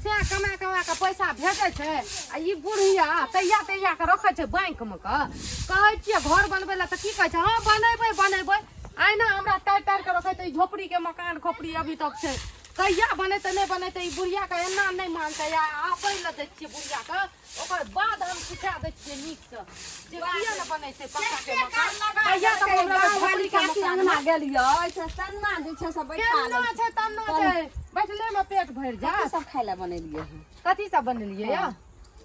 से कमा कमा के पैसा भेजै छै आ ई बुढ़िया तैया तैया के रखै छै बैंक मे के। कहै छियै घर बनबै लए तऽ की कहै छै, हँ बनेबै बनेबै। आइना हमरा टारि टारि के रखै छै। ई झोपड़ी के मकान खोपड़ी अभी तक छै, कहिया बनेतै नहि बनेतै। ई बुढ़िया के एना नहि मानतै। आ आबै लए दै छियै बुढ़िया के, ओकर बाद हम सिखा दै छियै नीकसँ जे किया ने बनै छै पक्का के मकान। कहिया तक हमरा झोपड़ी के काकी मकान अंगना गेलियै से तन्ना जे छै से बैठा केना लेल। छै तन्ना छै, बैठले में पेट भरि कथी जायत। सब खाय लए बनेलियै हँ? कथी सब बनेलियै या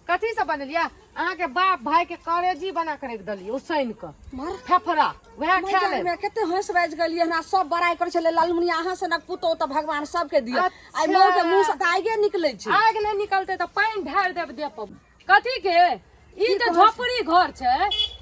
कथी सब बनेलियै? अहाँके बाप भाई के करेजी बना के राखि देलियै उसैन के मर फेफड़ा, वएह खा लेब। मे कते हंस बाजि गेलियै। हमरा सब बड़ाइ करै छलै, लालमुनिया अहाँ सनक पुतोह तऽ भगवान सबके दिअ। आइ मऊ के मुँह से तऽ आगे निकलै छै। आगि नहि निकलतै तऽ पानि ढारि देब देह पर। कथी के ई जे झोपड़ी घर छै?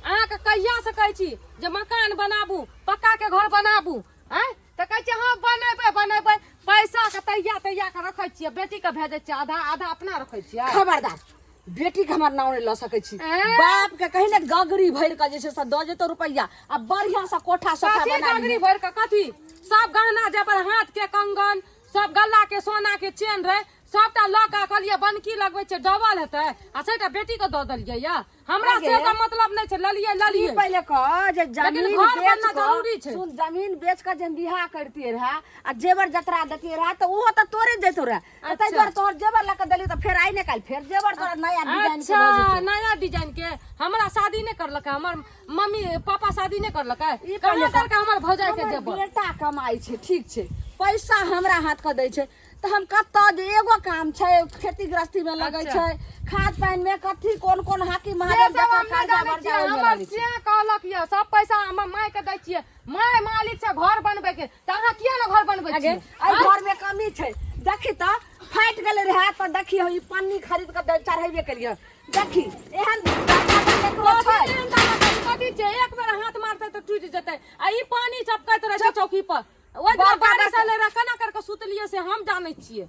अहाँके कहिया से कहै छी जे मकान बनाबू, पक्का के घर बनाबू। आँय, तऽ कहै छियै हँ बनेबै बनेबै। पैसा के तैया तैया के रखै छियै, बेटी के भेजै छियै आधा, आधा अपना रखै छियै। खबरदार, बेटी के हमर नाम नहि लऽ सकै छी। ऐं? बाप के कही ने गगरी भरि के जे छै से दऽ जेतौ रुपैआ आ बढ़िया से कोठा सोठा कथी बना गगरी लिहे। भरि के कथी? सब गहना जेबर, हाथ के कंगन सब, गला के सोना के चेन रहे, सबटा लऽ के कहलियै बनकी लगबै छै, डबल हेतै, आ सेटा बेटी के दऽ देलियै। या हमरा आगे। से सब मतलब नहि छै। ललियै ई ललियै पहिले कह जे जमीन घर बेच बनना कऽ जरूरी छै। सुन, जमीन बेच कऽ जे बियाह करतियै रहे आ जेवर जतरा देतियै रहे तऽ ओहो तऽ तोरे जैतो रहे। तऽ ताहि दुआरे तोहर जेवर लऽ कऽ देलियै तऽ फेर आइ ने काल्हि फेर जेवर तोरा नया डिजाइन के भऽ अच्छा जेतौ। नया डिजाइन के। हमरा शादी नहि करलकै, हमर मम्मी पापा शादी नहि करलकै। ई कहाँ पहिले देलकै हमर भौजाई के हमर जेवर? बेटा कमाइ छै, ठीक छै, पैसा हमरा हाथ के दै छै तऽ हम कतऽ जे एगो काम छै खेती गृहस्थी में लगै अच्छा। छै, खाद पानि में कथी कोन कोन हाकी से महादेव सब जकर हम नहि कर्जा जानै वर्जा छियै। ओहिमे हमर लगै छै। से कहलक यऽ सब पैसा हमर माय के दै छियै, माय मालिक छै घर बनबै के, तऽ अहाँ किया ने घर बनबै आगे छियै? एहि घर में कमी छै, देखी तऽ फाटि गेलै रहै तऽ देखी हम ई पन्नी खरीद कऽ चढ़ेबे केलियै। देखी एहन बड़का बड़का केकरो छै? कथी एहन दाना छै? कथी छै? एक बेर हाथ मारतै तऽ टूटि जेतै। आ ई पानी चपकैत रहै छै चौकी पर। ओहि दिना बड़का बारिश बड़का- एलै रहै, केना करके सुतलियै से हम जानै छियै।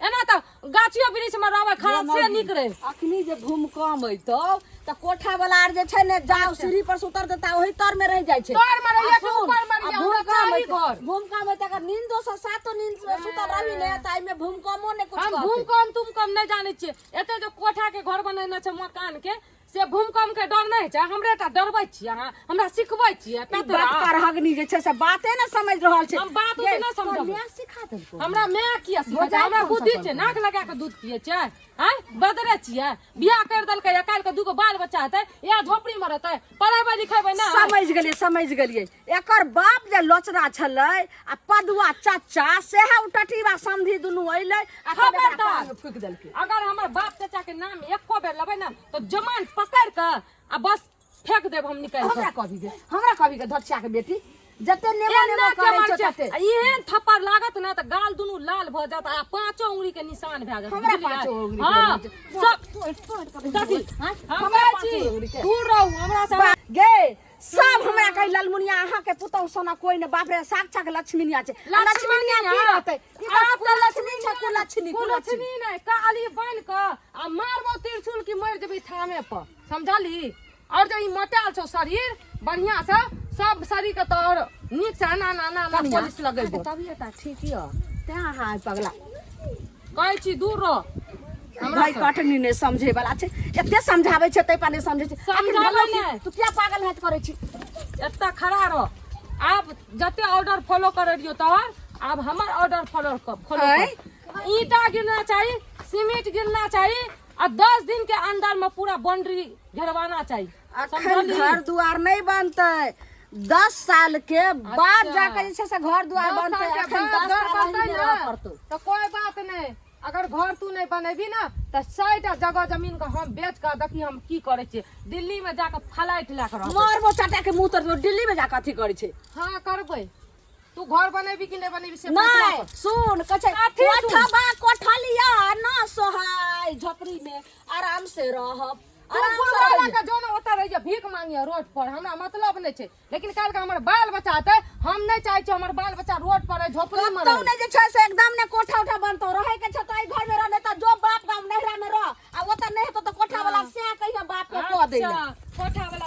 एना तऽ गाछियो वृक्ष में रहबै खराब से नीक रहे। अखनी जे भूकंप अयतौ तऽ कोठा वाला आर जे छै ने, जाओ सीढ़ी पर से उतर देता, ओही तर में रह जाइ छै। तर में रहिए आ कि सुन, ऊपर में आ रहिए, हमरा भूकंप चाही अयतै- घर। भूकंप अयतै अगर नींदो से सातो नींद से सुतल रही ने तऽ एहिमे भूकंपो ने कुछ हम कहतै। भूकंप तुमकंप नहि जानै छियै। एते जे कोठा के घर बनेने छै मकान के, से भूकंप के डर नहि छै? हमरे टा डरबै छियै अहाँ, हमरा सिखबै छियै ई पेतरा। बात करहगनी जे छै से बाते ने समझ रहल छै। हम बात ये, उत नहि तोहर समझबै। माय सिखा देलकौ? हमरा माय किया सिखेतै? भौजाइ हमरा कोन बुद्धि सकल छै, नाक लगा के दूध पियै छै। आँय, बदरे छियै, बियाह करि देलकै, काल्हि के दूगो बाल बच्चा हेतै या झोपड़ी में रहतै, पढ़ेबै लिखेबै ना? समझ गेलियै, समझ गेलियै। एकर बाप जे लोचरा छलै आ पदुआ चाचा सेहे उ टटीबा समधी दुनू अइलै आ तब एकरा खबरदार। कान में फूकि देलकै। अगर हमर बाप चाचा के नाम एको बेर लेबै ने तऽ जमान पकड़ के आ बस फेंक देब हम निकालि हमरा कभी के, हमरा कभी के धचिया के बेटी जते नेबो एना नेबो के करै मार छौ छै। तते आ एहन थप्पड़ लागत ने तऽ गाल दुनू लाल भऽ जायत आ पांचो उंगली के निशान भए जायत। हमरा बुझलियै? पाँचो उंगली के हँ निशान। सब तोड़ि तोड़ि कऽ कथी? हाँ? हम हमरा कहै पाँचो छी उंगली के। दूर रहू हमरा से। गे सब हमरा कही ललमुनिया अहाँ के पुतहु सोना कोई ने, बाप रे, साक्षात लक्ष्मीनिया छै। आ लक्ष्मीनिया की रहतै? ई तऽ आब तऽ कुलक्ष्मी छै, कुलक्ष्मी, कुलक्ष्मी। कुलक्ष्मी नहि, काली बनि कऽ आ मारबो त्रिशूल की मरि जेबही थामे पर, समझलही? और जे ई मोटायल छौ शरीर, बढ़िया से सब शरीर के तो और नीक से एना एना एना एना पॉलिश लगेबो। तबियत आर ठीक यऽ तें अहाँ आइ पगला कहै छी दूर रह हमरा भाई से। कटनी नहि समझे वाला छै, एते समझाबै छै तै पर नहि समझै छै। आखिर समझाबै भेलौ की? नहि। तू किया पागल हाथ करै छी? एतऽ खड़ा रह। आब जते ऑर्डर फॉलो करै रहियो तोहर, आब हमर ऑर्डर फॉलो कर, फॉलो आँय? कर। ईंटा गिरना चाही, सीमेंट गिरना चाही आ 10 दिन के अंदर में पूरा बाउंड्री घेरवाना चाही। अखन समझलही? घर दुआर नहि बनतै, 10 साल के बाद अच्छा। जाके जे छै से घर दुआर 10 बनतै। साल के अखन बाद 10 घर साल बनतै अहिने ने, रहऽ पड़तौ। तऽ कोई बात नहि। अगर घर तू नहि बनेबी ने तऽ 100 टा जगह जमीन के हम बेच कऽ देखी हम की करै छियै, दिल्ली में जाके फ्लाइट लए कऽ रहबै। मारबो चाटा के मुंह तर, दिल्ली में जाके अथी करै छै। हाँ करबै। तू घर बनेबी कि नहि बनेबी से फैसला नहीं कर। सुन, कहै छै कथी सुन? कोठबा कोठलिया ना सोहाय, झोपड़ी में आराम से रहब, तू आराम से गुड़गाला रहिए। के जो ने ओतऽ रहिए, भीख मांगिए रोड पर, हमरा मतलब नहि छै। लेकिन काल्हि के हमर बाल बच्चा हेतै, हम नहि चाहै छियै हमर बाल बच्चा रोड पर रहै, झोपड़ी में कतौ रहै। नहि जे छै से एकदम ने कोठा उठा बनतौ। रहै के छौ तऽ एहि घर में रह, नहि तऽ जो बाप गाम नैहरा में रह, आ ओतऽ नहि हेतौ तऽ कोठा वाला सएह कहिया बाप के कऽ दै लए। अच्छा, कोठा वाला।